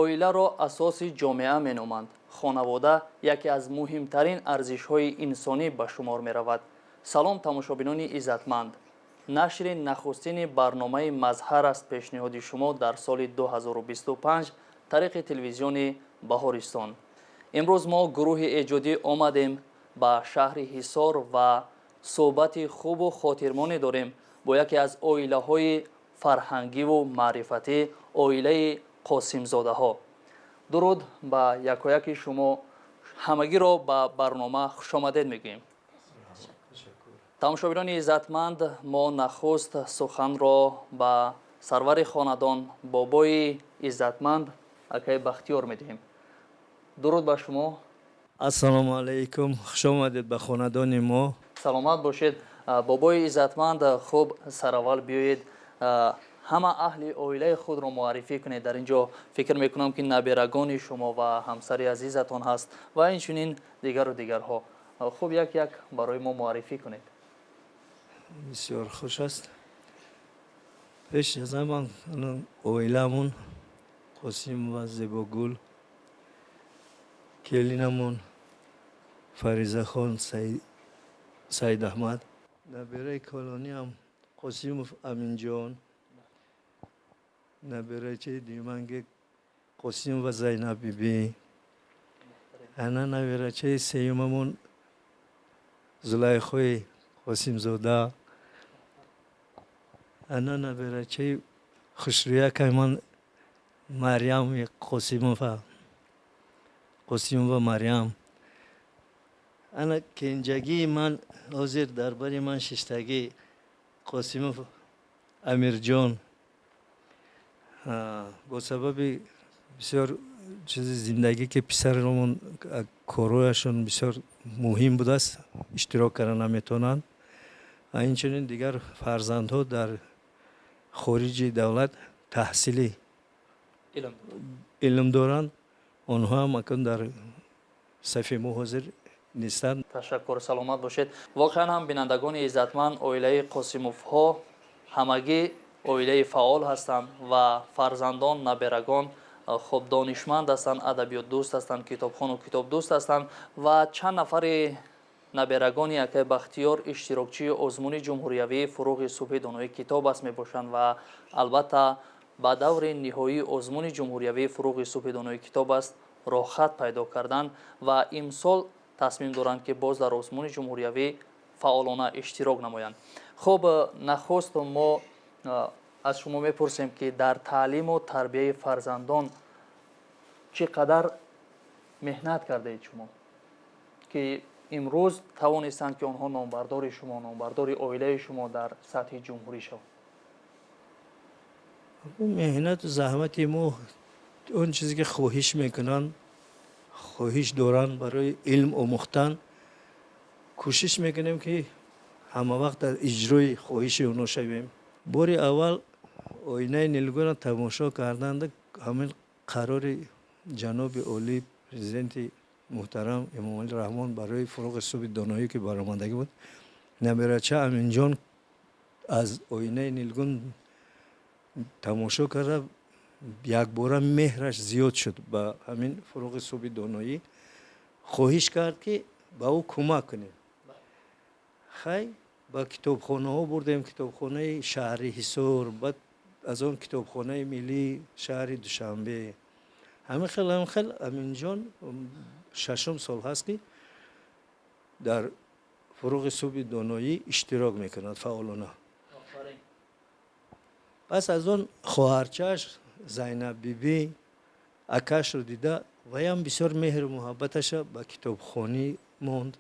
Оиларо асоси ҷомеа меноманд. Хонавода яке аз муҳимтарин арзишҳои инсонӣ ба шумор меравад. Салом, тамошобинони иззатманд! Нашри нахустини барномаи «Мазҳар» аст пешниҳоди шумо дар соли 2025 тариқи телевизиони «Баҳористон». Имрӯз мо гурӯҳи эҷодӣ омадем ба шаҳри Ҳисор ва суҳбати хубу хотирмоне дорем бо яке аз оилаҳои фарҳангиву маърифатӣ, оилаи Қосимзодаҳо. Дуруд ба якояки шумо, ҳамагиро ба барнома хушомадед мегӯем. Тамошобинони иззатманд, мо нахуст суханро ба сарвари хонадон, бобои иззатманд, акаи Бахтиёр медиҳем. Дуруд ба шумо. Ассалому алайкум, хушомадед ба хонадони мо. Саломат бошед, бобои иззатманд. Хуб, сараввал биёед, ҳама аҳли оилаи худро муаррифӣ кунед. Дар ин ҷо фикр мекунам, ки наберагони шумо ва ҳамсари азизатон ҳаст ва инчунин дигару дигарҳо. Хуб, як як барои мо муаррифӣ кунед. Бисёр хуш аст. Пеш аз ҳама оиламон: Қосимова Зебогул, келинамон Фаризахон Саидаҳмад, набераи калониам Қосимов Аминҷон, наберачаи дуюманге Қосимова Зайнаббибӣ, ана наберачаи сеюмамон Зулайхои Қосимзода, ана наберачаи хушрӯякай ман Марьями Қосимова, Қосимова Марьям, ана кенҷагии ман ҳозир дар бари ман шиштагӣ Қосимов Амирҷон. Бо сабаби бисёр чизи зиндагӣ, ки писарамон корҳояшон бисёр муҳим будааст, иштирок карда наметавонанд ва инчунин дигар фарзандҳо дар хориҷи давлат таҳсили илм доранд, онҳо ҳам акнун дар сафи мо ҳозир нестанд. Ташаккур, саломат бошед. Воқеан ҳам, бинандагони иззатманд, оилаи Қосимовҳо ҳамагӣ оилаи фаъол ҳастанд ва фарзандон, наберагон, хуб, донишманд ҳастанд, адабиётдӯст ҳастанд, китобхону китобдӯст ҳастанд ва чанд нафари наберагони акаи Бахтиёр иштирокчии озмуни ҷумҳуриявии «Фурӯғи субҳи донои китоб аст» мебошанд ва албатта ба даври ниҳоии озмуни ҷумҳуриявии «Фурӯғи субҳи донои китоб аст» роҳхат пайдо карданд ва имсол тасмим доранд, ки боз дар озмуни ҷумҳуриявӣ фаъолона иштирок намоянд. Хуб, нахуст мо аз шумо мепурсем, ки дар таълиму тарбияи фарзандон чӣ қадар меҳнат кардаед шумо, ки имрӯз тавонистанд, ки онҳо номбардори шумо, номбардори оилаи шумо дар сатҳи ҷумҳурӣ шаванд? Меҳнату заҳмати мо, он чизе ки хоҳиш мекунанд, хоҳиш доранд барои илм омӯхтан, кӯшиш мекунем, ки ҳама вақт дар иҷрои хоҳиши онҳо шавем. Бори аввал «Оинаи нилгунро» тамошо карданд, ҳамин қарори ҷаноби олӣ, президенти муҳтарам Эмомалӣ Раҳмон барои «Фурӯғи субҳи доноӣ» ки баромадагӣ буд, наберача Аминҷон аз «Оинаи нилгун» тамошо карда, якбора меҳраш зиёд шуд ба ҳамин «Фурӯғи субҳи доноӣ», хоҳиш кард, ки ба ӯ кӯмак кунем. Хай, ба китобхонаҳо бурдем, китобхонаи шаҳри Ҳисор, баъд аз он китобхонаи миллии шаҳри Душанбе. Ҳамин хел, ҳамин хел Аминҷон шашум сол ҳаст, ки дар «Фурӯғи субҳи доноӣ» иштирок мекунад фаъолона. Пас аз он хоҳарчааш Зайнаббибӣ акашро дида, ваям бисёр меҳру муҳаббаташа ба китобхонӣ монд.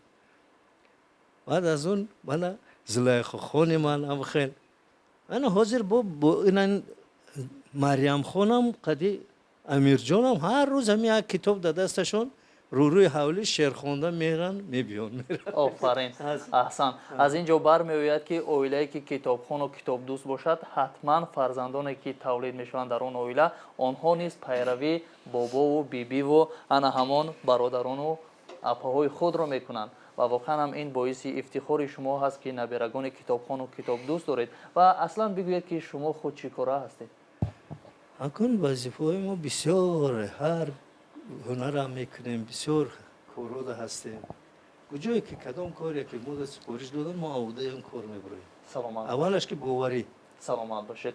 Баъд аз он мана Зулайхохони ман ҳам хел, ана ҳозир бо инан Марьямхонам қади Амирҷонам ҳар рӯз ҳамин як китоб дар дасташон рӯрӯи ҳавлӣ шеърхонда меран, мебиён. Офарин, аҳсан! Аз ин ҷо бармеояд, ки оилае ки китобхону китобдӯст бошад, ҳатман фарзандоне ки тавлид мешаванд дар он оила, онҳо низ пайравии бобову бибиву ана ҳамон бародарону апаҳои худро мекунанд. Ва воқеан ҳам ин боиси ифтихори шумо ҳаст, ки наберагони китобхону китобдӯст доред. Ва аслан бигӯед, ки шумо худ чӣ кора ҳастед? Акун вазифаҳои мо бисёр, ҳар ҳунарам мекунем, бисёр корҳода ҳастем. Куҷое ки кадом коре ки мо супориш додан, мо омодаи он кор мебароем. Саломат. Аввалаш ки боварӣ. Саломат бошед.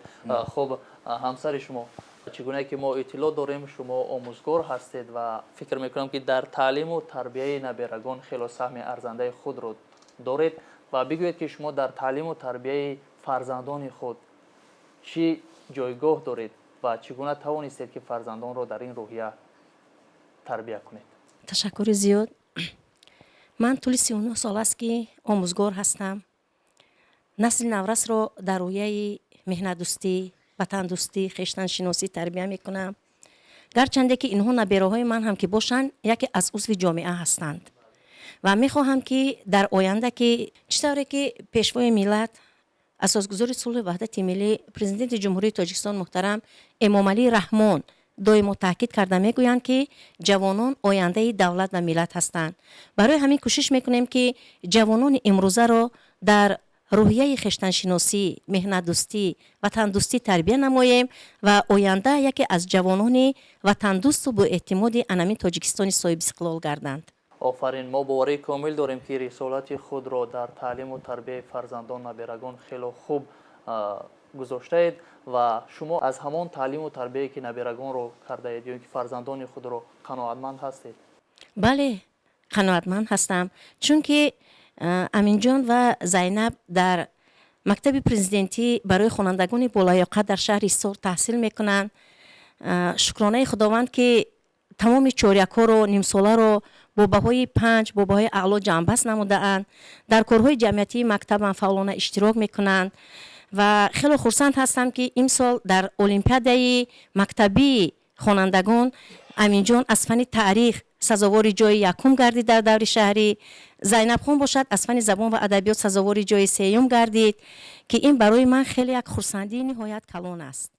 Хуб, ҳамсари шумо, чӣ гуна ки мо иттилоъ дорем, шумо омӯзгор ҳастед ва фикр мекунам, ки дар таълиму тарбияи наберагон хело саҳми арзандаи худро доред. Ва бигӯед, ки шумо дар таълиму тарбияи фарзандони худ чӣ ҷойгоҳ доред ва чӣ гуна тавонистед, ки фарзандонро дар ин рӯҳия тарбия кунед? Ташаккури зиёд. Ман тӯли 39 сол аст, ки омӯзгор ҳастам. Насли наврасро дар рӯҳияи меҳнатдӯстӣ, ватандӯстӣ, хештаншиносӣ тарбия мекунам. Гарчанде ки инҳо набераҳои ман ҳам ки бошанд, яке аз узви ҷомеа ҳастанд ва мехоҳам, ки дар оянда, ки чӣ тавре ки Пешвои миллат, Асосгузори сулҳу ваҳдати миллӣ, Президенти Ҷумҳурии Тоҷикистон муҳтарам Эмомалӣ Раҳмон доимо таъкид карда мегӯянд, ки ҷавонон ояндаи давлат ва миллат ҳастанд, барои ҳамин кӯшиш мекунем, ки ҷавонони имрӯзаро дар рӯҳияи хештаншиносӣ, меҳнатдӯстӣ, ватандӯстӣ тарбия намоем ва оянда яке аз ҷавонони ватандӯсту боэътимоди анамин Тоҷикистони соҳибистиқлол гарданд. Офарин! Мо боварии комил дорем, ки рисолати худро дар таълиму тарбияи фарзандон, наберагон хело хуб гузоштаед. Ва шумо аз ҳамон таълиму тарбияе, ки наберагонро кардаед ё ин ки фарзандони худро, қаноатманд ҳастед? Бале, қаноатманд ҳастам, чунки Аминҷон ва Зайнаб дар мактаби президентӣ барои хонандагони болаёқат дар шаҳри Ҳисор таҳсил мекунанд. Шукронаи Худованд, ки тамоми чорякҳоро, нимсоларо бо баҳои 5, бо баҳои аъло ҷамъбаст намудаанд. Дар корҳои ҷамъиятии мактабам фаъолона иштирок мекунанд ва хеле хурсанд ҳастам, ки имсол дар олимпиадаи мактабии хонандагон Аминҷон аз фанни таърих сазовори ҷои якум гардид дар даври шаҳрӣ, Зайнабхон бошад, аз фанни забон ва адабиёт сазовори ҷои сеюм гардид, ки ин барои ман хеле як хурсандии ниҳоят калон аст.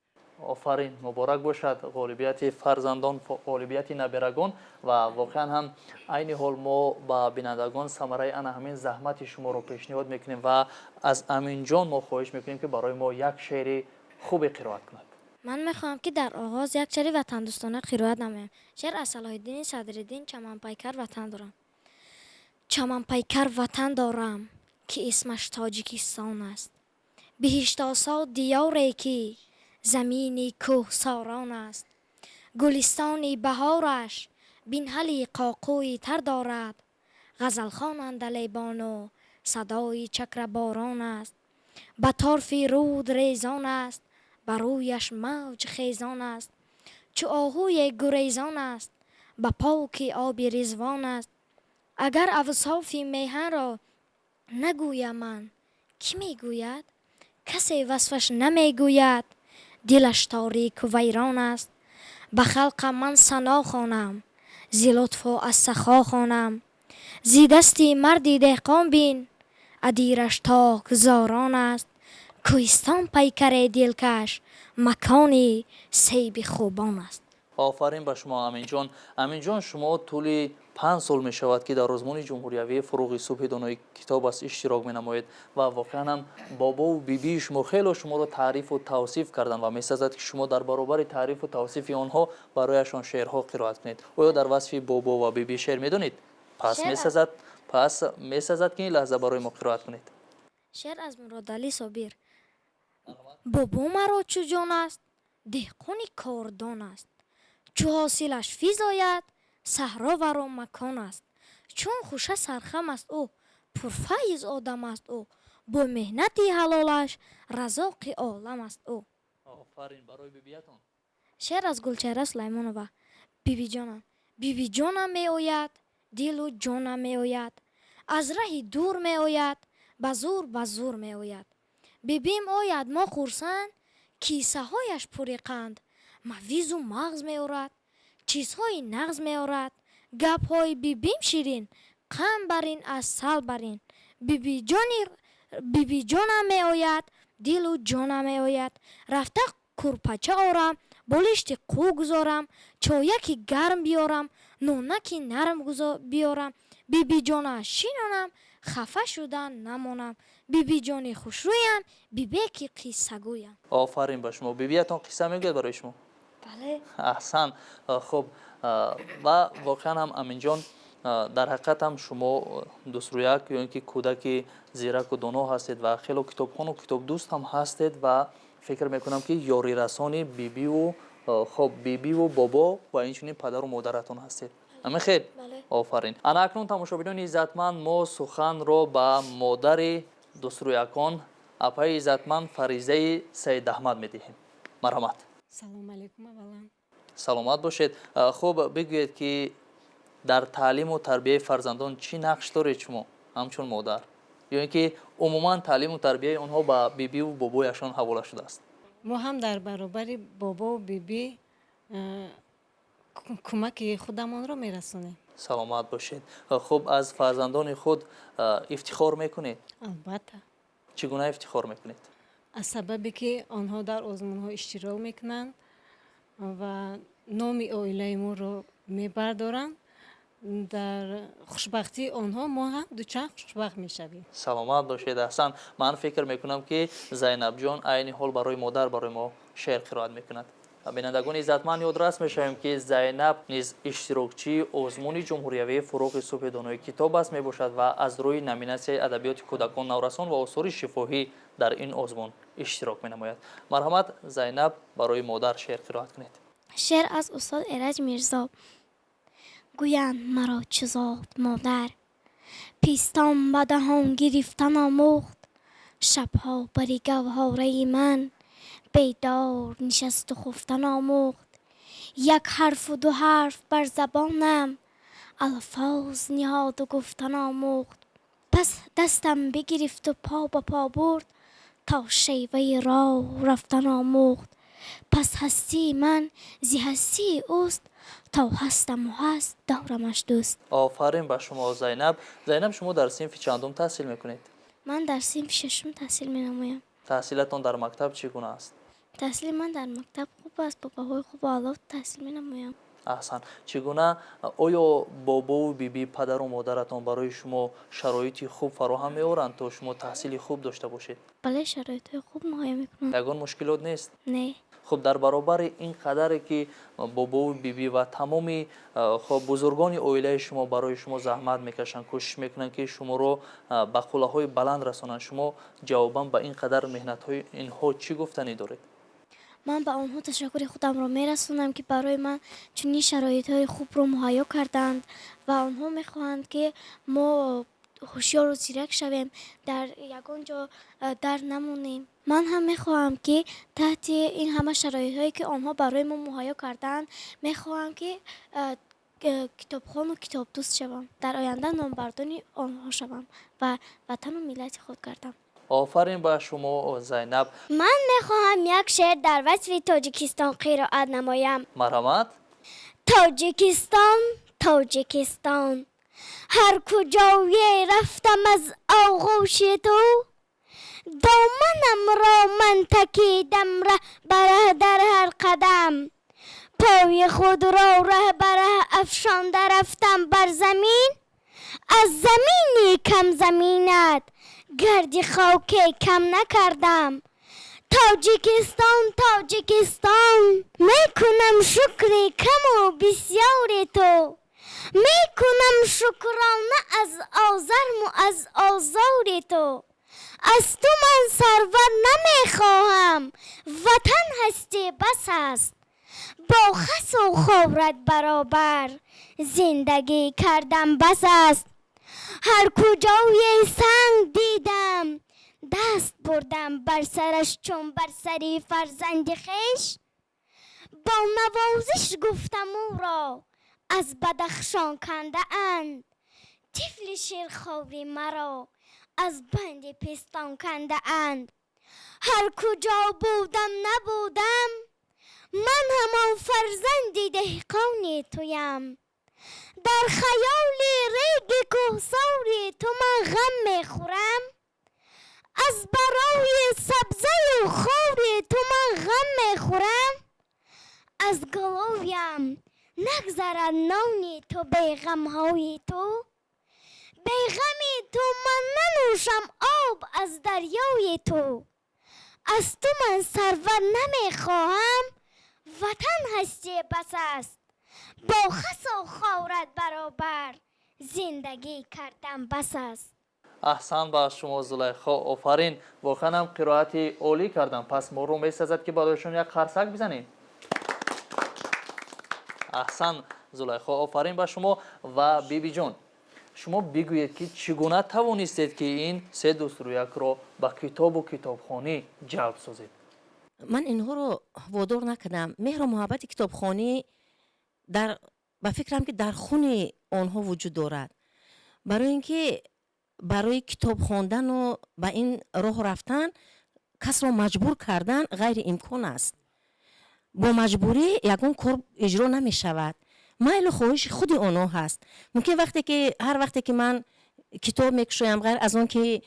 Офарин! Муборак бошад ғолибияти фарзандон, ғолибияти наберагон. Ва воқеан ҳам айни ҳол мо ба бинандагон самараи ана ҳамин заҳмати шуморо пешниҳод мекунем ва аз Аминҷон мо хоҳиш мекунем, ки барои мо як шеъри хубе қироат кунад. Ман мехоҳам, ки дар оғоз як шеъри ватандӯстона қироат намоям. Шеър аз Салоҳиддини Садриддин «Чаманпайкар ватан дорам». Чаманпайкар ватан дорам, ки исмаш Тоҷикистон аст, биҳиштосо диёре, ки замини кӯҳсорон аст. Гулистони баҳораш бинҳали қоқӯи тар дорад, ғазалхон андалебону садои чакраборон аст. Ба торфи руд резон аст, ба рӯяш мавҷ хезон аст, чу оҳуе гурезон аст, ба поки оби Ризвон аст. Агар авсофи меҳанро нагӯям ман, кӣ мегӯяд? Касе васфаш намегӯяд, дилаш торику вайрон аст. Ба халқам ман сано хонам, зи лутфу аз сахо хонам. Зи дасти марди деҳқон бин, адираш токзорон аст. Кӯҳистон пайкаре дилкаш, макони сейби хубон аст. Офарин ба шумо, Аминҷон! Аминҷон, шумо тӯли 5 сол мешавад, ки дар озмуни ҷумҳуриявии «Фуруғи субҳи донои китоб аст» иштирок менамоед ва воқеан ҳам бобову бибии шумо хело шуморо таърифу тавсиф карданд ва месазад, ки шумо дар баробари таърифу тавсифи онҳо барояшон шеърҳо қироат кунед. Оё дар васфи бобо ва бибӣ шеър медонед? Пас месазад, ки ин лаҳза барои мо қироат кунед. Шеър аз Муродалӣ Собир. Бобо маро чу ҷон аст, деҳқони кордон аст. Чу ҳосилаш физояд, саҳро варо макон аст. Чун хӯша сархам аст ӯ, пурфайз одам аст ӯ. Бо меҳнати ҳалолаш разоқи олам аст ӯ. Офарин барои бибиятон! Шеър аз Гулчеҳра Сулаймонова, «Бибиҷонам». Бибиҷонам меояд, дилу ҷонам меояд, аз раҳи дур меояд, ба зур, ба зур меояд. Бибим ояд, мо хурсанд, кисаҳояш пури қанд. Мавизу мағз меорад, чизҳои нағз меорад. Гапҳои бибим ширин, қанд барин, асал барин. Бибиҷонам меояд, дилу ҷонам меояд. Рафта курпача орам, болишти қӯ гузорам, чояки гарм биёрам, нонаки нарм биёрам. Бибиҷона шинонам, хафа шуда намонам. Бибиҷони хушрӯям, бибеки қиссагӯям. Офарин ба шумо! Бибиятон қисса мегӯяд барои шумо? Бале. Аҳсан. Хуб, ва воқеан ҳам, Аминҷон, дар ҳақиқат ҳам шумо дӯстрӯяк ё ин ки кӯдаки зираку доно ҳастед ва хело китобхону китобдӯст ҳам ҳастед ва фикр мекунам, ки ёрирасони бибиву, хоб, бибиву бобо ва инчунин падару модаратон ҳастед. Ҳамин хел? Офарин. Ана акнун, тамошобинони иззатманд, мо суханро ба модари дӯстрӯякон, апаи иззатманд Фаризаи Саидаҳмад медиҳем. Марҳамат. Салому алейкум аввалан. Саломат бошед. Хуб, бигӯед, ки дар таълиму тарбияи фарзандон чӣ нақш доред шумо ҳамчун модар, ё ин ки умуман таълиму тарбияи онҳо ба бибиву бобояшон ҳавола шудааст? Мо ҳам дар баробари бобову бибӣ кӯмаки худамонро мерасонем. Саломат бошед. Хуб, аз фарзандони худ ифтихор мекунед? Албатта. Чӣ гуна ифтихор мекунед? Аз сабабе ки онҳо дар озмунҳо иштирок мекунанд ва номи оилаи моро мебардоранд. Дар хушбахтии онҳо мо ҳам дучанд хушбахт мешавем. Саломат бошед, аҳсан. Ман фикр мекунам, ки Зайнабҷон айни ҳол барои модар, барои мо шеър қироат мекунад. Бинандагони иззатманд, ёдрас мешавем, ки Зайнаб низ иштирокчии озмуни ҷумҳуриявии «Фурӯғи субҳи донои китоб аст» мебошад ва аз рӯи номинатсияи адабиёти кӯдакон, наврасон ва осори шифоҳӣ дар ин озмун иштирок менамояд. Марҳамат, Зайнаб, барои модар шеър қироат кунед. Шеър аз устод Эраҷ Мирзо. Гӯянд маро чу зод модар, пистон ба даҳон гирифтан омӯхт. Шабҳо бари гаҳвораи ман бедор нишасту хуфтан омӯхт. Як ҳарфу ду ҳарф бар забонам алфоз ниҳоду гуфтан омӯхт. Пас дастам бигирифту по ба по бурд, то шеваи роҳ рафтан омӯхт. Пас ҳастии ман зи ҳастии ӯст, то ҳастаму ҳаст дорамаш дӯст. Офарин ба шумо, Зайнаб. Зайнаб, шумо дар синфи чандум таҳсил мекунед? Ман дар синфи шашум таҳсил менамоям. Таҳсилатон дар мактаб чӣ гуна аст? Таҳсили ман дар мактаб хуб аст, бо баҳои хубу аъло таҳсил менамоям. Аҳсан. Чӣ гуна, оё бобову бибӣ, падару модаратон барои шумо шароити хуб фароҳам меоранд, то шумо таҳсили хуб дошта бошед? Бале, шароитҳои хуб муҳайё мекунанд. Ягон мушкилот нест? Не. Хуб, дар баробари ин қадаре ки бобову бибӣ ва тамоми, хуб, бузургони оилаи шумо барои шумо заҳмат мекашанд, кӯшиш мекунанд, ки шуморо ба қуллаҳои баланд расонанд, шумо ҷавобан ба ин қадар меҳнатҳои инҳо чӣ гуфтанӣ доред? Ман ба онҳо ташаккури худамро мерасонам, ки барои ман чунин шароитҳои хубро муҳайё карданд ва онҳо мехоҳанд, ки мо ҳушёру зирак шавем, дар ягон ҷо дар намонем. Ман ҳам мехоҳам, ки таҳти ин ҳама шароитҳое, ки онҳо барои мо муҳайё кардаанд, мехоҳам, ки китобхону китобдӯст шавам, дар оянда номбардори онҳо шавам ва ватану миллати худ гардам. Офарин ба шумо, Зайнаб. Ман мехоҳам як шеър дар васфи Тоҷикистон қироат намоям. Марҳамат. Тоҷикистон, Тоҷикистон, ҳар куҷое рафтам, аз оғӯши ту доманамро ман такидам. Раҳ ба раҳ, дар ҳар қадам пои худро раҳ ба раҳ афшонда рафтам бар замин. Аз замини камзаминат гарди хоке кам накардам. Тоҷикистон, Тоҷикистон, мекунам шукри каму бисёри ту, мекунам шукрона аз озарму аз озори ту. Аз ту ман сарват намехоҳам, ватан ҳастӣ, бас аст. Бо хасу хорат баробар зиндагӣ кардам, бас аст. Ҳар куҷое санг дидам, даст бурдам бар сараш чун бар сари фарзанди хеш. Бо навозиш гуфтам: ӯро аз Бадахшон кандаанд, тифли ширхори маро аз банди пистон кандаанд. Ҳар куҷо будам, набудам, ман ҳамон фарзанди деҳқони туям. Дар хаёли реги кӯҳсори ту ман ғам мехӯрам, аз барои сабзаю хори ту ман ғам мехӯрам. Аз гулӯям нагзарад нони ту беғамҳои ту, беғами ту ман нанӯшам об аз дарёи ту. Аз ту ман сарват намехоҳам. Ватан ҳастӣ бас аст, бо хасу хорат баробар зиндагӣ кардан бас аст. Аҳсан ба шумо, Зулайхо, офарин! Воқеан ҳам қироати олӣ кардам. Пас моро месазад, ки барояшон як қарсак бизанем. Аҳсан, Зулайхо, офарин ба шумо. Ва Бибиҷон, шумо бигӯед, ки чӣ гуна тавонистед, ки ин се дӯстрӯякро ба китобу китобхонӣ ҷалб созед? Ман инҳоро водор накардам. Меҳру муҳаббати китобхонӣ дар ба фикрам, ки дар хуни онҳо вуҷуд дорад, барои ин ки барои китоб хондану ба ин роҳ рафтан касро маҷбур кардан ғайриимкон аст. Бо маҷбурӣ ягон кор иҷро намешавад. Майлу хоҳиши худи онҳо ҳаст. Мумкин вақте ки ҳар вақте ки ман китоб мекушоям, ғайр аз он ки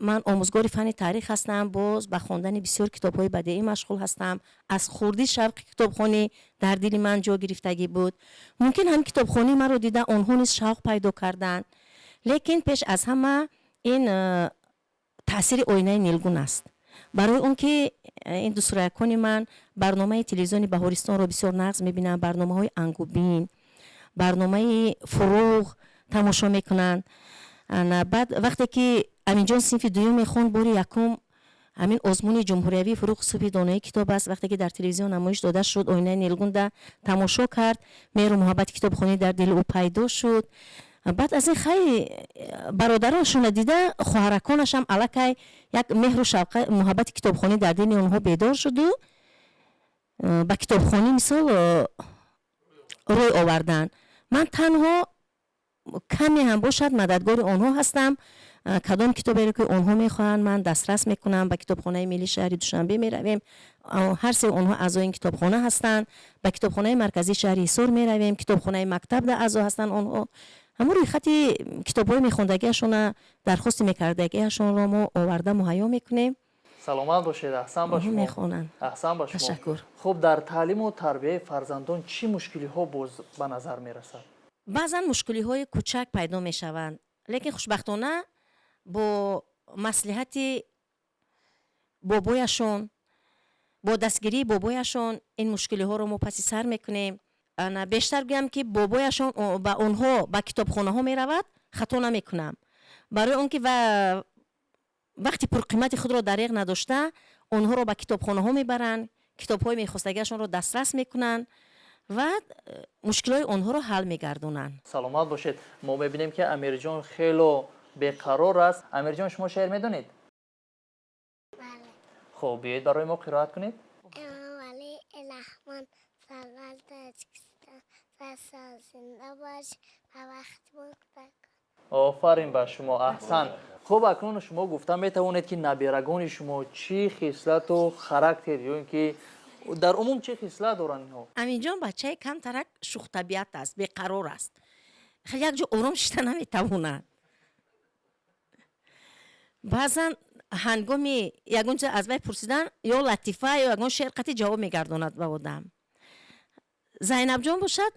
ман омӯзгори фанни таърих ҳастам, боз ба хондани бисёр китобҳои бадеӣ машғул ҳастам. Аз хурдӣ шавқи китобхонӣ дар дили ман ҷо гирифтагӣ буд. Мумкин ҳамин китобхонии маро дида, онҳо низ шавқ пайдо карданд. Лекин пеш аз ҳама ин таъсири оинаи нилгун аст, барои он ки ин дӯстрӯякони ман барномаи телевизиони Баҳористонро бисёр нағз мебинанд, барномаҳои Ангубин, барномаи Фуруғ тамошо мекунанд. Баъд вақте ки Аминҷон синфи дуюм мехонд, бори якум ҳамин озмуни ҷумҳуриявии «Фуруғи субҳи донои китоб аст», вақте ки дар телевизион намоиш дода шуд, оинаи нилгунда тамошо кард, меҳру муҳаббати китобхонӣ дар дили ӯ пайдо шуд. Баъд аз ин хай бародароншона дида, хоҳараконашам аллакай як меҳру шавқа, муҳаббати китобхонӣ дар дили онҳо бедор шуду ба китобхонӣ мисол рӯй оварданд. Ман танҳо каме ҳам бошад мададгори онҳо ҳастам. Кадом китоберо ки онҳо мехоҳанд, ман дастрас мекунам. Ба китобхонаи миллии шаҳри Душанбе меравем, ҳар се онҳо аъзои ин китобхона ҳастанд. Ба китобхонаи марказии шаҳри Ҳисор меравем, китобхонаи мактабда аъзо ҳастанд онҳо. Ҳамун рӯйхати китобҳои мехондагиашона, дархости мекардагиашонро мо оварда муҳайё мекунем. Саломат бошед, аҳсан ба онҳо шумо. Мехонанд. Аҳсан ба шумо. Ташаккур. Хуб, дар таълиму тарбияи фарзандон чӣ мушкилиҳо боз ба назар мерасад? Баъзан мушкилиҳои кӯчак пайдо мешаванд, лекин хушбахтона бо маслиҳати бобояшон, бо дастгирии бобояшон ин мушкилиҳоро мо паси сар мекунем. Ана бештар гӯям, ки бобояшон ба онҳо ба китобхонаҳо меравад, хато намекунам, барои он ки ва вақти пурқимати худро дареғ надошта, онҳоро ба китобхонаҳо мебаранд, китобҳои мехостагиашонро дастрас мекунанд ва мушкилҳои онҳоро ҳал мегардонанд. Саломат бошед. Мо мебинем, ки Амирҷон хело беқарор аст. Амирҷон, шумо шеър медонед? Бале. Хуб, биёед, барои мо қироат кунед. Эмомалӣ Раҳмон, сарвар Тоҷикистон, 100 сол зинда бош ва вақт муборак. Офарин ба шумо, аҳсан! Хуб, акнун шумо гуфта метавонед, ки набирагони шумо чӣ хислату характер ё ин ки дар умум чӣ хислат доранд инҳо? Аминҷон бачаи камтарак шӯхтабиат аст, беқарор аст, хеле як ҷо ором шида наметавонад. Баъзан ҳангоми ягон чиз аз вай пурсидан, ё латифа, ё ягон шеър қатъи ҷавоб мегардонад ба одам. Зайнабҷон бошад,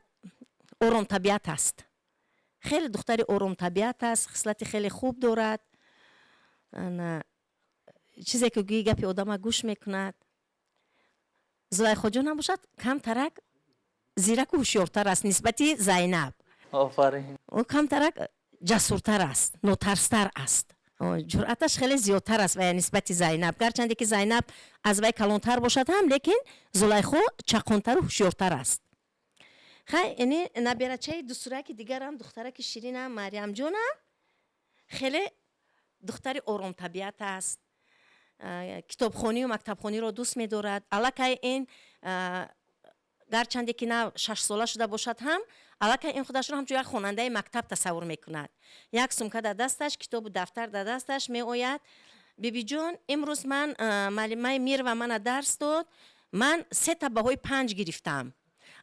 оромтабиат аст, хеле духтари оромтабиат аст, хислати хеле хуб дорад. Ана, чизе ки гӯи, гапи одама гӯш мекунад. Зулайхоҷонам бошад, камтарак зираку ҳушёртар аст нисбати Зайнаб. Офарин! Ӯ камтарак ҷасуртар аст, нотарстар аст. Ҷуръаташ хеле зиёдтар аст вая нисбати Зайнаб. Гарчанде ки Зайнаб аз вай калонтар бошад ҳам, лекин Зулайхо чақонтару ҳушёртар аст. Хай, ини наберачаи дусураки дигарам, духтараки ширинам, Мариямҷонам, хеле духтари оромтабиат аст. Китобхонию мактабхониро дӯст медорад. Аллакай ин гарчанде ки нав 6-сола шуда бошад ҳам, аллакай ин худашро ҳамчун як хонандаи мактаб тасаввур мекунад. Як сумка дар дасташ, китобу дафтар дар дасташ меояд. «Бибиҷон, имрӯз ман муаллимаи Мирва мана дарс дод, ман сета баҳои 5 гирифтам».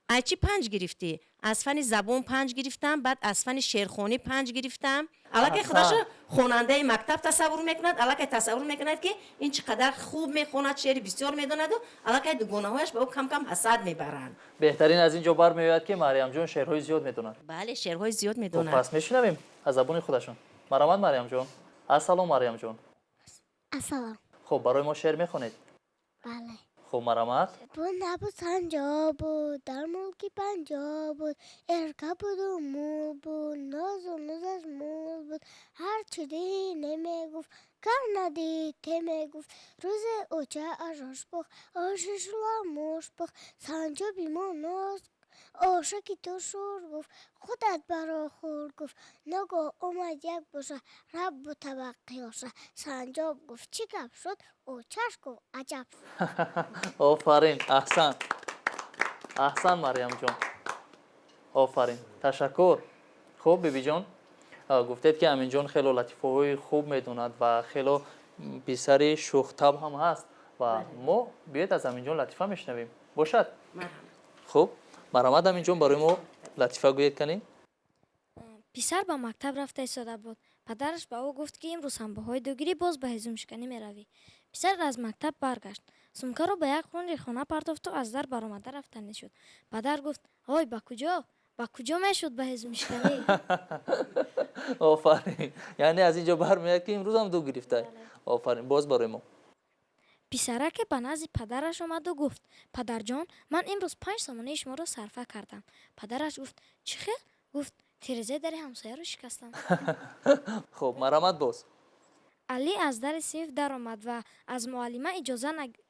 «Ай чӣ 5 гирифтӣ?» «Аз фани забон 5 гирифтам, баъд аз фани шеърхонӣ 5 гирифтам». Аллакай худашро хонандаи мактаб тасаввур мекунад, аллакай тасаввур мекунад, ки ин чӣ қадар хуб мехонад, шеъри бисёр медонаду аллакай дугонаҳояш ба ӯ кам-кам ҳасад мебаранд. Беҳтарин, аз ин ҷо бармеояд, ки Мариямҷон шеърҳои зиёд медонад. Бале, шеърҳои зиёд Хуб, медонад. пас мешунавем аз забони худашон. Марҳамат, Мариямҷон. Ассалом, Мариямҷон. Ассалом. Хуб, барои мо шеър мехонед? Бале. Хуб, марҳамат. Буд, набуд, санҷоб буд, дар мулки Панҷоб буд, эрка буду мул буд, нозу нозаш мул буд, ҳарчи дид намегуфт, гар надид те мегуфт. Рӯзе оча ош пухт, оши шӯла мош пухт, санҷоби мо ноз ошаки ту шӯр гуфт, худат баро хӯр гуфт. Ногоҳ омад як боша, раббу табақи оша. Санҷоб гуфт: чӣ гап шуд? Очаш гуфт: аҷаб. Офарин, аҳсан, аҳсан, Марьямҷон, офарин, ташаккур. Хуб, бибиҷон, гуфтед, ки Аминҷон хело латифаҳои хуб медонад ва хело писари шӯхтаб ҳам ҳаст ва мо биёед, аз Аминҷон латифа мешунавем, бошад? Хуб, марҳамат, Аминҷон, барои мо латифа гӯед канӣ. Писар ба мактаб рафта истода буд. Падараш ба ӯ гуфт, ки имрӯз ҳамбоҳои дугирӣ, боз ба ҳезумшиканӣ меравӣ. Писар аз мактаб баргашт, сумкаро ба як кунҷи хона партофту аз дар баромада рафтанӣ шуд. Падар гуфт: ҳой, ба куҷо, ба куҷо мешуд, ба ҳезумшиканӣ. Офарин, яъне аз ин ҷо бармеяд, ки имрӯзам ду гирифта. Офарин, боз барои мо. Писараке ба назди падараш омаду гуфт: падарҷон, ман имрӯз 5 сомонии шуморо сарфа кардам. Падараш гуфт: чӣ хел? Гуфт: тирезаи дари ҳамсояро шикастам. Хуб, марҳамат, боз. Алӣ аз дари синф даромад ва аз муаллима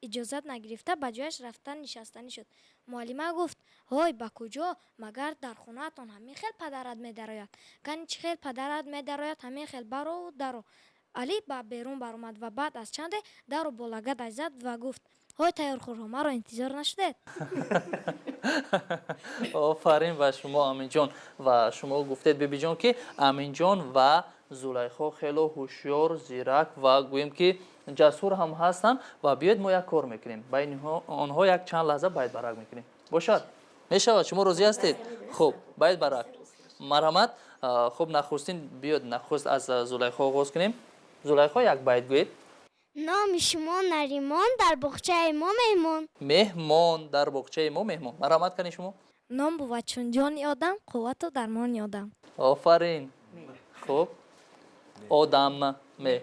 иҷозат нагирифта ба ҷояш рафта нишастанӣ шуд. Муаллима гуфт: ҳой, ба куҷо? Магар дар хонаатон ҳамин хел падарат медарояд? Кани, чӣ хел падарат медарояд, ҳамин хел барову даро. Алӣ ба берун баромад ва баъд аз чанде дару бо лагадаш зад ва гуфт: ҳой, тайёрхӯрҳо, маро интизор нашудед? Офарин ба шумо, Аминҷон. Ва шумо гуфтед, бибиҷон, ки Аминҷон ва Зулайхо хело ҳушёр, зирак ва гӯем, ки ҷасур ҳам ҳастанд. Ва биёед, мо як кор мекунем, байни онҳо як чанд лаҳза байтбарак мекунем, бошад, мешавад? Шумо розӣ ҳастед? Хуб, байтбарак, марҳамат. Хуб, нахустин биёд, нахуст аз Зулайхо оғоз кунем. Зулайхо, як байт гӯед. Номи шумо Наримон, дар боғчаи мо меҳмон. Меҳмон, дар боғчаи мо меҳмон. Марҳамат кунед шумо. Ном бувад чун ҷони одам, қуввату дармони одам. Офарин. Хуб, одам ме.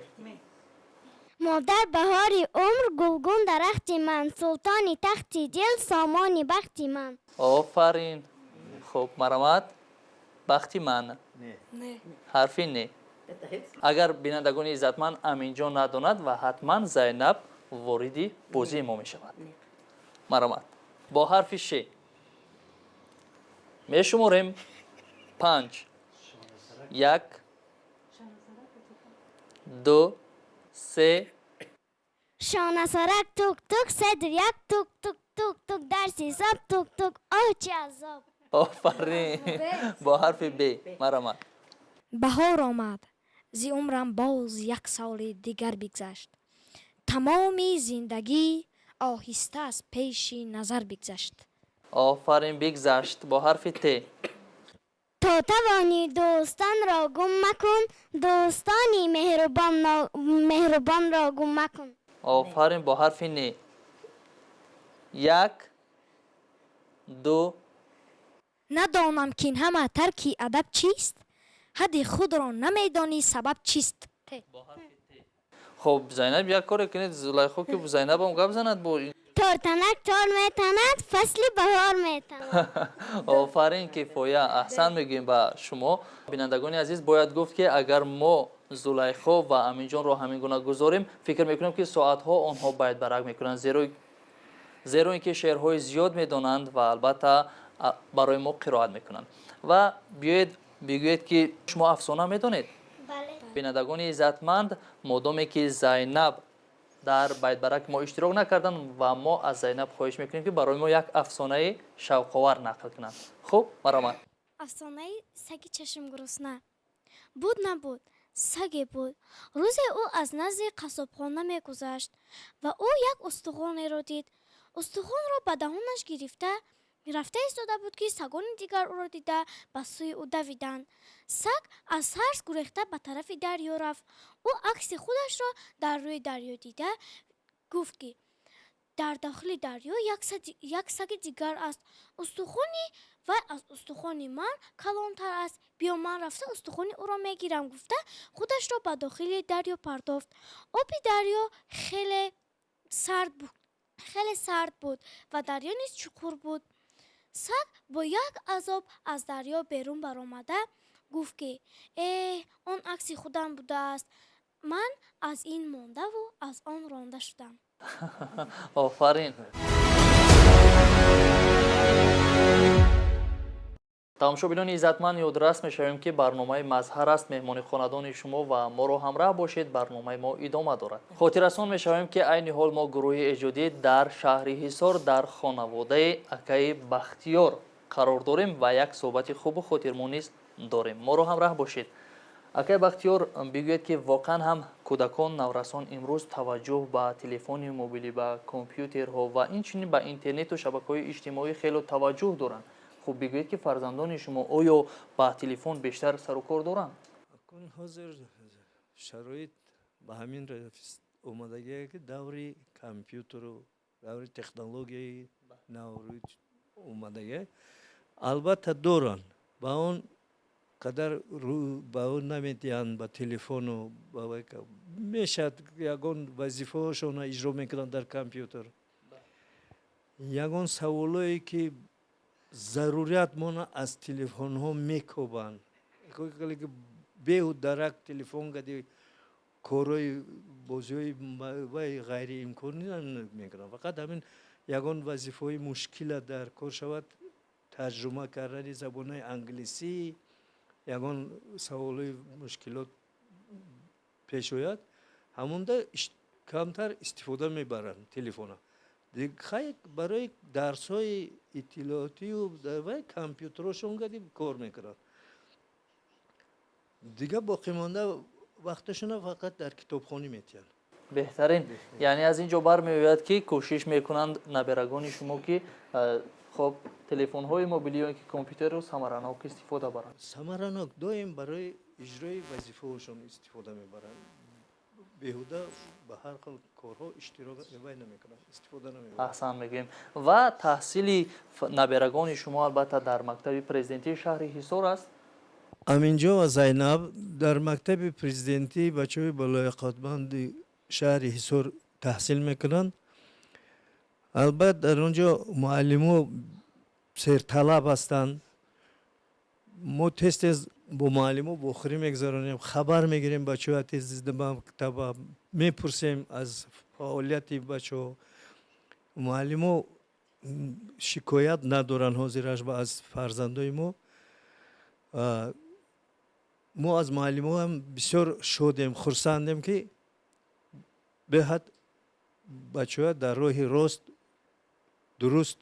Модар баҳори умр, гулгун дарахти ман, султони тахти дил, сомони бахти ман. Офарин. Хуб, марҳамат, бахти ман, ҳарфи не. Агар, бинандагони иззатманд, Аминҷон надонад ва ҳатман Зайнаб вориди бозии мо мешавад. Марҳамат, бо ҳарфи ше. Мешуморем: панҷ, як, ду, се. Шонасарак тук тук, се, ду, як, тук тук тук тук, дарси ҳисоб тук тук, оҳ, чӣ азоб. Офарин, бо ҳарфи б, марҳамат. Баҳор омад, зи умрам боз як соли дигар бигзашт, тамоми зиндагӣ оҳиста аз пеши назар бигзашт. Офарин, бигзашт, бо ҳарфи т. То тавонӣ, дӯстонро гум макун, дӯстони меҳрубонро гум макун. Офарин, бо ҳарфи не. Як, ду. Надонам, кин ҳама тарки адаб чист, ҳадди худро намедонӣ, сабаб чист. Хуб, Зайнаб, як коре кунед, Зулайхо, ки Зайнабам гап занад бо. Тортанак тор метанад, фасли баҳор метанад. Офарин, кифоя, аҳсан мегӯем ба шумо. Бинандагони азиз, бояд гуфт, ки агар мо Зулайхо ва Аминҷонро ҳамин гуна гузорем, фикр мекунем, ки соатҳо онҳо байтбарак мекунанд, зеро ин ки шеърҳои зиёд медонанд ва албатта барои мо қироат мекунанд. Ва биёед, бигӯед, ки шумо афсона медонед? Бале. Бинандагони иззатманд, модоме ки Зайнаб дар байтбарак мо иштирок накарданд ва мо аз Зайнаб хоҳиш мекунем, ки барои мо як афсонаи шавқовар нақл кунанд. Хуб, марҳамат. Афсонаи саги чашмгурусна. Буд, набуд, саге буд. Рӯзе ӯ аз назди қассобхона мегузашт ва ӯ як устухонеро дид. Устухонро ба даҳонаш гирифта рафта истода буд, ки сагони дигар ӯро дида, ба сӯи ӯ давиданд. Саг аз тарс гурехта ба тарафи дарё рафт. Ӯ акси худашро дар рӯи дарё дида, гуфт, ки дар дохили дарё як саги дигар аст. Устухони вай аз устухони ман калонтар аст. Биё, ман рафта устухони ӯро мегирам, гуфта, худашро ба дохили дарё партофт. Оби дарё хеле сард буд. Хеле сард буд ва дарё низ чуқур буд. Саг бо як азоб аз дарё берун баромада гуфт, ки эҳ, он акси худам будааст. Ман аз ин мондаву аз он ронда шудам. Офарин! Тамошобинони иззатманд, ёдрас мешавем, ки барномаи «Мазҳар» аст меҳмони хонадони шумо ва моро ҳамроҳ бошед, барномаи мо идома дорад. Хотиррасон мешавем, ки айни ҳол мо гурӯҳи эҷодӣ дар шаҳри Ҳисор, дар хонаводаи акаи Бахтиёр қарор дорем ва як суҳбати хубу хотирмон низ дорем. Моро ҳамроҳ бошед. Акаи Бахтиёр, бигӯед, ки воқеан ҳам кӯдакон, наврасон имрӯз таваҷҷӯҳ ба телефони мобилӣ, ба компютерҳо ва инчунин ба интернету шабакаҳои иҷтимоӣ хело таваҷҷӯҳ доранд. Хуб, бигӯед, ки фарзандони шумо оё ба телефон бештар сарукор доранд? Акун ҳозир шароит ба ҳамин омадагие, ки даври компютеру даври технологияи наврӯи омадагие. Албатта, доранд, ба он қадар рӯ ба он намедиҳанд, ба телефону. Мешавад, ягон вазифаҳошонро иҷро мекунанд дар компютер, ягон саволое ки зарурият мона аз телефонҳо мекобанд. Беҳу дарак телефон гади корҳои бозиҳои вай ғайриимконӣ мекунанд. Фақат ҳамин ягон вазифаҳои мушкила дар кор шавад, тарҷума кардани забонҳои англисӣ, ягон саволҳои мушкилот пеш ояд, ҳамонда камтар истифода мебаранд телефона. Хай, барои дарсҳои иттилоотию вай компютерошон гади кор мекунанд. Дигар боқимонда вақташона фақат дар китобхонӣ метиҳанд. Беҳтарин! Яъне аз ин ҷо бармеояд, ки кӯшиш мекунанд наберагони шумо, ки хоб, телефонҳои мобилӣ ё ки компютерро самаранок истифода баранд. Самаранок, доим барои иҷрои вазифаҳошон истифода мебаранд. Беҳуда ба ҳар хел корҳо иштирок вай намекунанд, истифода намебаранд. Аҳсан мегӯем. Ва таҳсили наберагони шумо, албатта, дар мактаби президентии шаҳри Ҳисор аст? Аминҷон ва Зайнаб дар мактаби президентии бачаҳои болояқатманди шаҳри Ҳисор таҳсил мекунанд. Албатта, дар он ҷо муаллимо серталаб ҳастанд. Мо тез тез бо муаллимо вохӯрӣ мегузаронем, хабар мегирем бачаҳоя, тез мактаба мепурсем аз фаъолияти бачаҳо. Муаллимо шикоят надоранд ҳозираш аз фарзандои мо. Мо аз муаллимоам бисёр шодем, хурсандем, ки беҳад бачаҳоя дар роҳи рост, дуруст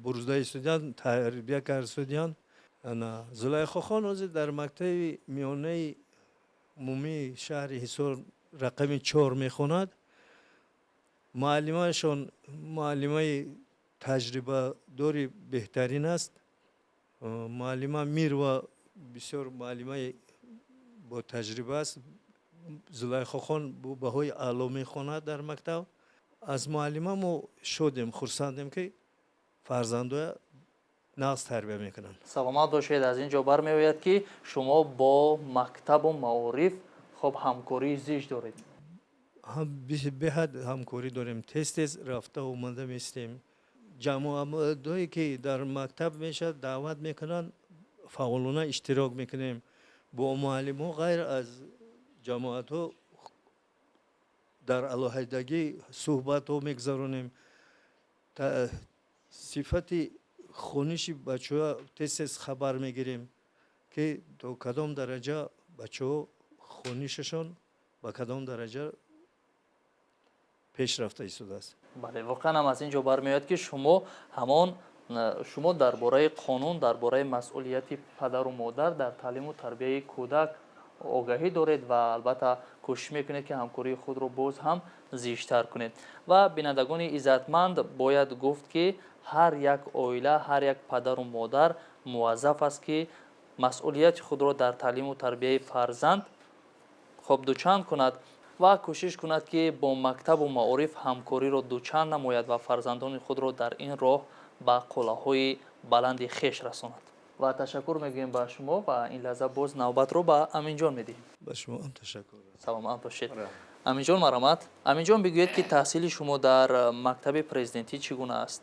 бурда истодианд, тарбия карда истодианд. Ана Зулайхохон ҳозир дар мактаби миёнаи умумии шаҳри Ҳисор рақами 4 мехонад. Муаллимашон муаллимаи таҷрибадори беҳтарин аст, муаллима Мирва, бисёр муаллимаи ботаҷриба аст. Зулайхохон бо баҳои аъло мехонад дар мактаб. Аз муаллима мо шодем, хурсандем, ки фарзандоя нағз тарбия мекунанд. Саломат бошед! Аз ин ҷо бармеояд, ки шумо бо мактабу маориф, хоб, ҳамкории зич доред. Беҳад ҳамкорӣ дорем, тез тез рафта омада местем. Ҷамоаҳое ки дар мактаб мешавад, даъват мекунанд, фаъолона иштирок мекунем. Бо муаллимҳо ғайр аз ҷамоатҳо дар алоҳидагӣ суҳбатҳо мегузаронем. Сифати хониши бачаҳо тез тез хабар мегирем, ки то кадом дараҷа бачаҳо хонишашон ба кадом дараҷа пеш рафта истодааст. Бале, воқеан ҳам аз ин ҷо бармеояд, ки шумо ҳамон шумо дар бораи қонун, дар бораи масъулияти падару модар дар таълиму тарбияи кӯдак огаҳӣ доред ва албатта кӯшиш мекунед, ки ҳамкории худро боз ҳам зичтар кунед. Ва бинандагони иззатманд, бояд гуфт, ки ҳар як оила, ҳар як падару модар муваззаф аст, ки масъулияти худро дар таълиму тарбияи фарзанд, хоб, дучанд кунад ва кӯшиш кунад, ки бо мактабу маориф ҳамкориро дучанд намояд ва фарзандони худро дар ин роҳ ба қуллаҳои баланди хеш расонад. Ва ташаккур мегӯем ба шумо ва ин лаҳза боз навбатро ба Аминҷон медиҳем. Ба шумо ҳам ташаккур. Саломат бошед. Аминҷон, марҳамат. Аминҷон, бигӯед, ки таҳсили шумо дар мактаби президентӣ чӣ гуна аст?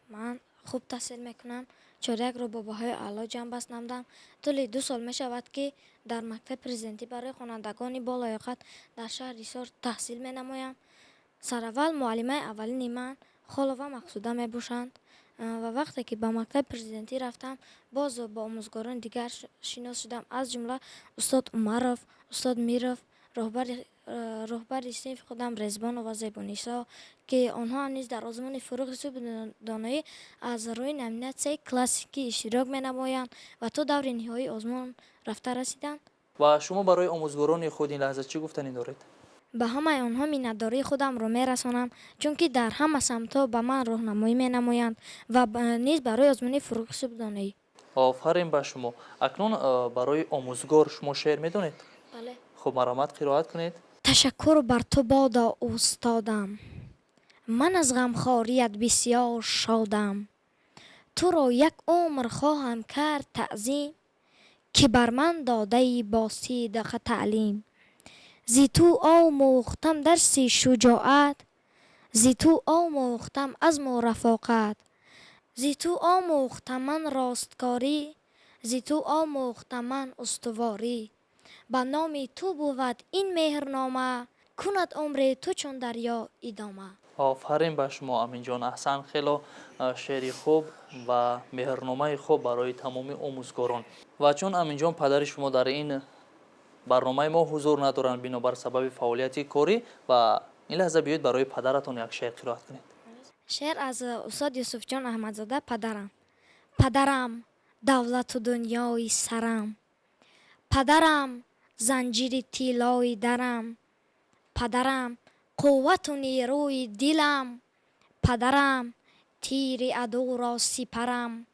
Ман хуб таҳсил мекунам, чорякро бо баҳои аъло ҷамъбаст намудам. Тӯли 2 сол мешавад, ки дар мактаби президентӣ барои хонандагони болаёқат дар шаҳри Ҳисор таҳсил менамоям. Сараввал муаллимаи аввалини ман Холова Мақсуда мебошанд ва вақте ки ба мактаби президентӣ рафтам, боз бо омӯзгорони дигар шинос шудам, аз ҷумла устод Умаров, устод Миров, роҳбари синфи худам Резбонова Зебонисо, ки онҳо низ дар озмуни «Фурӯғи субҳи доноӣ» аз рӯи номинатсияи классикӣ иштирок менамоянд ва то даври ниҳоии озмун рафта расиданд. Ва шумо барои омӯзгорони худ ин лаҳза чӣ гуфтанӣ доред? Ба ҳамаи онҳо миннатдории худамро мерасонам, чунки дар ҳама самтҳо ба ман роҳнамоӣ менамоянд ва низ барои озмуни «Фурӯғи субҳи доноӣ». Офарин ба шумо. Акнун барои омӯзгор шумо шеър медонед? Бале. Хуб, марҳамат, қироат кунед. Ташаккур бар ту бодо, устодам, ман аз ғамхорият бисёр шодам. Туро як умр хоҳам кард таъзим, ки бар ман додаи бо сидқ таълим. Зи ту омӯхтам дарси шуҷоат, зи ту омӯхтам азму рафоқат, зи ту омӯхтам ман росткорӣ, зи ту омӯхтам ман устуворӣ. Ба номи ту бувад ин меҳрнома, кунад умри ту чун дарё идома. Офарин ба шумо, Аминҷон, аҳсан. Хело шеъри хуб ва меҳрномаи хуб барои тамоми омӯзгорон. Ва чун, Аминҷон, падари шумо дар ин барномаи мо ҳузур надоранд бинобар сабаби фаъолияти корӣ, ва ин лаҳза биёед, барои падаратон як шеър қироат кунед. Шеър аз устод Юсуфҷон Аҳмадзода, «Падарам». Падарам, давлату дунёи сарам, падарам, занҷири тиллои дарам, падарам, қуввату нерӯи дилам, падарам, тири адуро сипарам,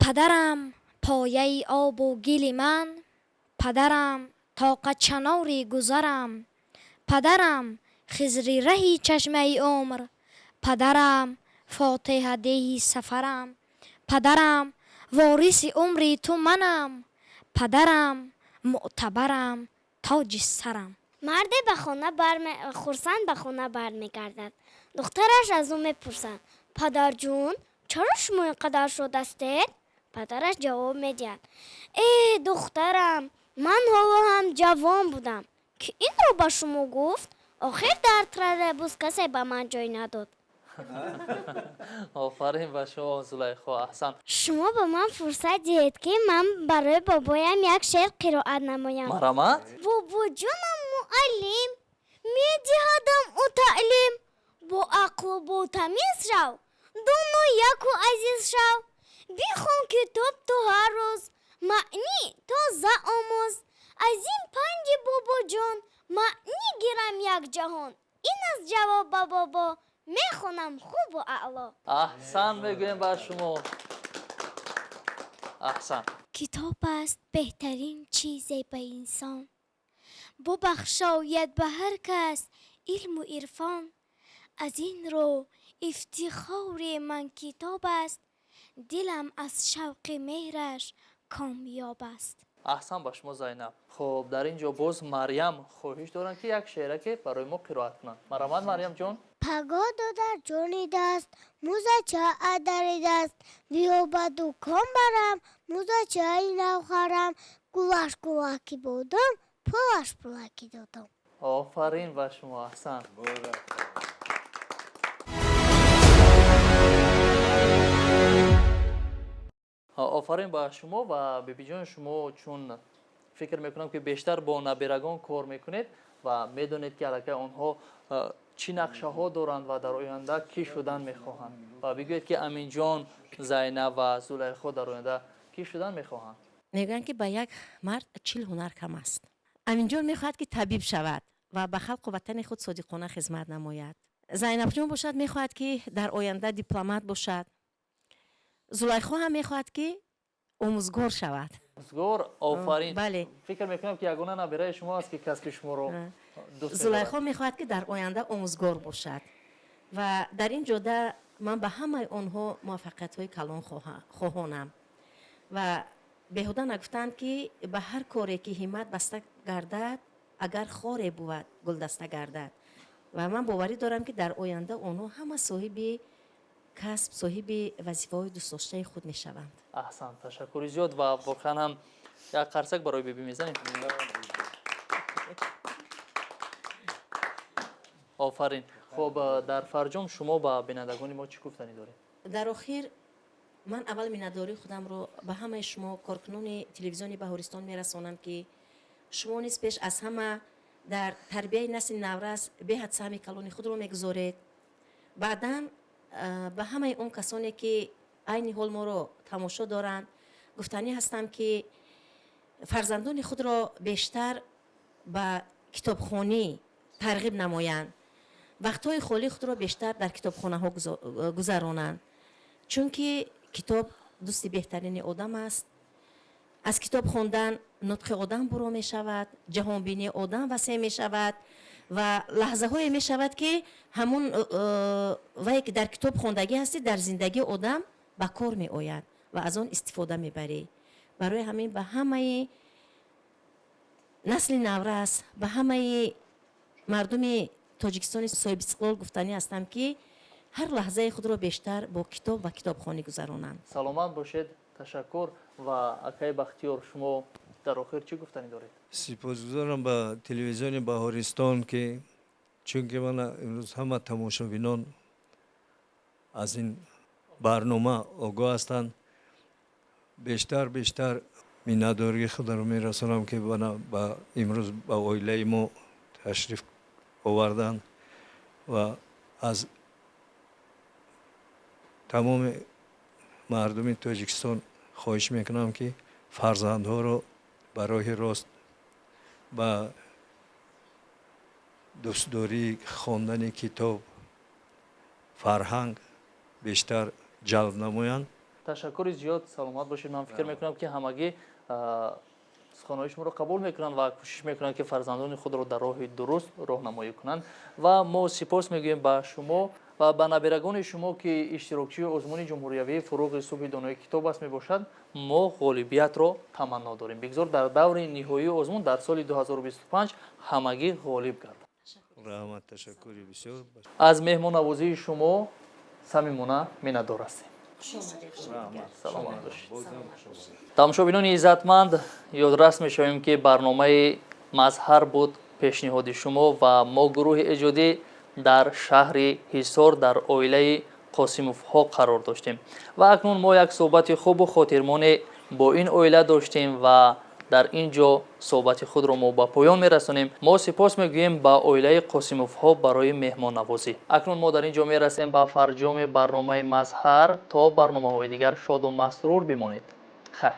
падарам, пояи обу гили ман, падарам, тоқатчанори гузарам, падарам, хизри раҳи чашмаи умр, падарам, фотиҳадеҳи сафарам, падарам, вориси умри ту манам, падарам, мӯътабарам, тоҷи сарам. Марде ба хона хурсанд ба хона бармегардад. Духтараш аз ӯ мепурсад: «Падарҷун, чаро шумо ин қадар шод ҳастед?» Падараш ҷавоб медиҳад: «Э, духтарам, ман ҳоло ҳам ҷавон будам, ки инро ба шумо гуфт. Охир дар троллейбус касе ба ман ҷой надод». Офарин ба шумо, Зулайхо, аҳсан. Шумо ба ман фурсат диҳед, ки ман барои бобоям як шеър қироат намоям. Марҳамат. Бобоҷонам муаллим, медиҳадам ӯ таълим. Бо ақлу бо тамиз шав, доно яку азиз шав. Бихон китоб ту ҳар рӯз, маъни тоза омӯз. Аз ин панди бобоҷон маънӣ гирам як ҷаҳон. Ин аст ҷавоб ба бобо, мехонам хубу аъло. Аҳсан мегӯем ба шумо, аҳсан. Китоб аст беҳтарин чизе ба инсон, бубахшояд ба ҳар кас илму ирфон. Аз ин рӯ ифтихори ман китоб аст, дилам аз шавқи меҳраш комёб аст. Аҳсан ба шумо, Зайнаб. Хуб, дар ин ҷо боз Марьям хоҳиш доранд, ки як шеъраке барои мо қироат кунанд. Марҳамат, Марьямҷон. Паго додар ҷони даст музача адаридаст. Биё, ба дукон барам, музачаи нав харам. Гулаш гулаки бодом, пулаш пулаки додом. Офарин ба шумо, аҳсан. Офарин ба шумо. Ва бибиҷон, шумо чун фикр мекунам, ки бештар бо набирагон кор мекунед ва медонед, ки аллакай онҳо чӣ нақшаҳо доранд ва дар оянда кӣ шудан мехоҳанд, ва бигӯед, ки Аминҷон, Зайнаб ва Зулайхо дар оянда кӣ шудан мехоҳанд? Мегӯянд, ки ба як мард 40 ҳунар кам аст. Аминҷон мехоҳад, ки табиб шавад ва ба халқу ватани худ содиқона хизмат намояд. Зайнабҷон бошад, мехоҳад, ки дар оянда дипломат бошад. Зулайхо ҳам мехоҳад, ки омӯзгор шавад. Омӯзгор, офарин. Бале. Фикр мекунам, ки ягона набираи шумо аст, ки касби шуморо дӯст медорад. Зулайхо мехоҳад, ки дар оянда омӯзгор бошад, ва дар ин ҷода ман ба ҳамаи онҳо муваффақиятҳои калон хоҳонам. Ва беҳуда нагуфтанд, ки ба ҳар коре ки ҳиммат баста гардад. Агар хоре бувад, гулдаста гардад. Ва ман боварӣ дорам, ки дар оянда онҳо ҳама соҳиби касб, соҳиби вазифаҳои дӯстдоштаи худ мешаванд. Аҳсан, ташаккури зиёд ва воқеан ҳам як қарсак барои бибӣ мезанем. Офарин. Хуб, дар фарҷом шумо ба бинандагони мо чӣ гуфтанӣ доред? Дар охир ман аввал миннатдории худамро ба ҳамаи шумо, коркунони телевизиони Баҳористон, мерасонам, ки шумо низ пеш аз ҳама дар тарбияи насли наврас беҳад саҳми калони худро мегузоред. Баъдан ба ҳамаи он касоне, ки айни ҳол моро тамошо доранд, гуфтанӣ ҳастам, ки фарзандони худро бештар ба китобхонӣ тарғиб намоянд, вақтҳои холии худро бештар дар китобхонаҳо гузаронанд, чунки китоб дӯсти беҳтарини одам аст. Аз китоб хондан нутқи одам буро мешавад, ҷаҳонбинии одам васеъ мешавад ва лаҳзаҳое мешавад, ки ҳамун вае ки дар китоб хондагӣ ҳастӣ, дар зиндагии одам ба кор меояд ва аз он истифода мебарӣ. Барои ҳамин ба ҳамаи насли наврас, ба ҳамаи мардуми Тоҷикистони соҳибистиқлол гуфтанӣ ҳастам, ки ҳар лаҳзаи худро бештар бо китоб ва китобхонӣ гузаронанд. Саломат бошед, ташаккур. Ва акаи Бахтиёр, шумо дар охир чӣ гуфтанӣ доред? Сипосгузорам ба телевизиони Баҳористон, ки чунки мана имрӯз ҳама тамошобинон аз ин барнома огоҳ ҳастанд. Бештар бештар миннатдории худро мерасонам, ки ба имрӯз ба оилаи мо ташриф оварданд ва аз тамоми мардуми Тоҷикистон хоҳиш мекунам, ки фарзандҳоро ба роҳи рост, ба дӯстдории хондани китоб, фарҳанг бештар ҷалб намоянд. Ташаккури зиёд, саломат бошед. Ман фикр мекунам, ки ҳамагӣ суханҳои шуморо қабул мекунанд ва кӯшиш мекунанд, ки фарзандони худро дар роҳи дуруст роҳнамоӣ кунанд. Ва мо сипос мегӯем ба шумо ва ба набирагони шумо, ки иштирокчии озмуни ҷумҳуриявии «Фуруғи субҳи донои китоб аст» мебошад. Мо ғолибиятро таманно дорем. Бигзор дар даври ниҳоии озмун дар соли 2025 ҳамагӣ ғолиб гардад. Раҳмат, ташаккури бисёр. Аз меҳмоннавозии шумо самимона миннатдор ҳастем. Саломат бошед. Тамошобинони иззатманд, ёдрас мешавем, ки барномаи «Мазҳар» буд пешниҳоди шумо ва мо, гурӯҳи эҷодӣ, дар шаҳри Ҳисор дар оилаи Қосимовҳо қарор доштем. Ва акнун мо як суҳбати хубу хотирмоне бо ин оила доштем ва дар ин ҷо суҳбати худро мо ба поён мерасонем. Мо сипос мегӯем ба оилаи Қосимовҳо барои меҳмоннавозӣ. Акнун мо дар ин ҷо мерасем ба фарҷоми барномаи «Мазҳар». То барномаҳои дигар шоду масрур бимонед. Хайр.